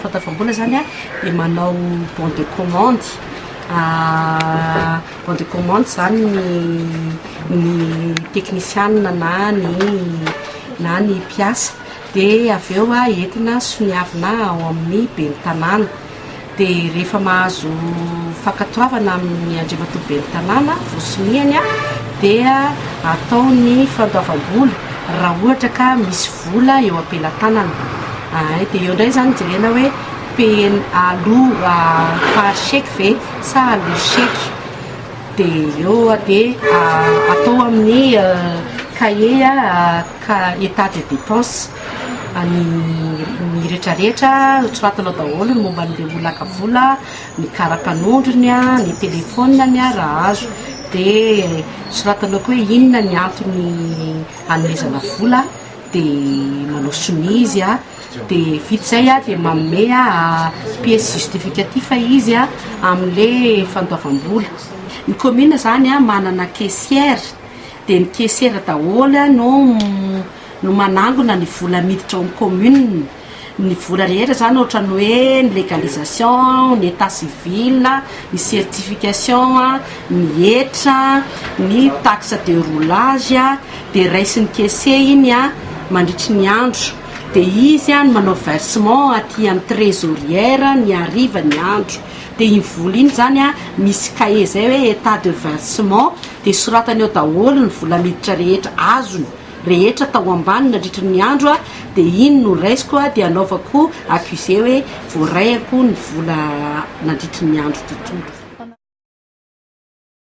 Fandoavam-bola zany a, dia manao bon de commande, bon de commande zany ny technicien na ny mpiasa, dia avy eo a entina soniavina ao amin'ny ben'ny tanàna. Dia rehefa mahazo fankatoavana amin'ny andriamatoa ben'ny tanàna voasoniany a, dia atao ny fandoavam-bola raha ohatra ka misy vola eo am-pelatanana. Dia eo indray zany jerena hoe payé aloha par chèque ve sa aloha chèque. Dia eo dia atao amin'ny cahier ka état de dépense ny rehetrarehetra, soratanao daholo ny momba an'le olona haka vola, ny kara-panondrony a, ny telefonany a raha azo, dia soratanao koa hoe inona ny antony anomezana vola, dia manao sonia izy a. Dia vita izay a, dia manome a pièce justificatif izy a amin'le fandoavam-bola. Ny commune zany a manana caissière, dia ny caissière daholo a no manangona ny vola miditra ao amin'ny commune, ny vola rehetra zany, ohatrany hoe ny légalisation, ny état civil, ny certification a, ny hetra, ny taxe de roulage a, dia raisin'ny caissier iny a mandritry ny andro, dia izy a no manao versement aty amin'ny trésorière ny hariva ny andro. Dia iny vola iny zany a misy cahier zay hoe état de versement, dia soratany eo daholo ny vola miditra rehetra azony rehetra tao ambany nandritry ny andro a, dia iny no raisiko a, dia anaovako accusé hoe voarayako ny vola nandritry ny andro tontolo.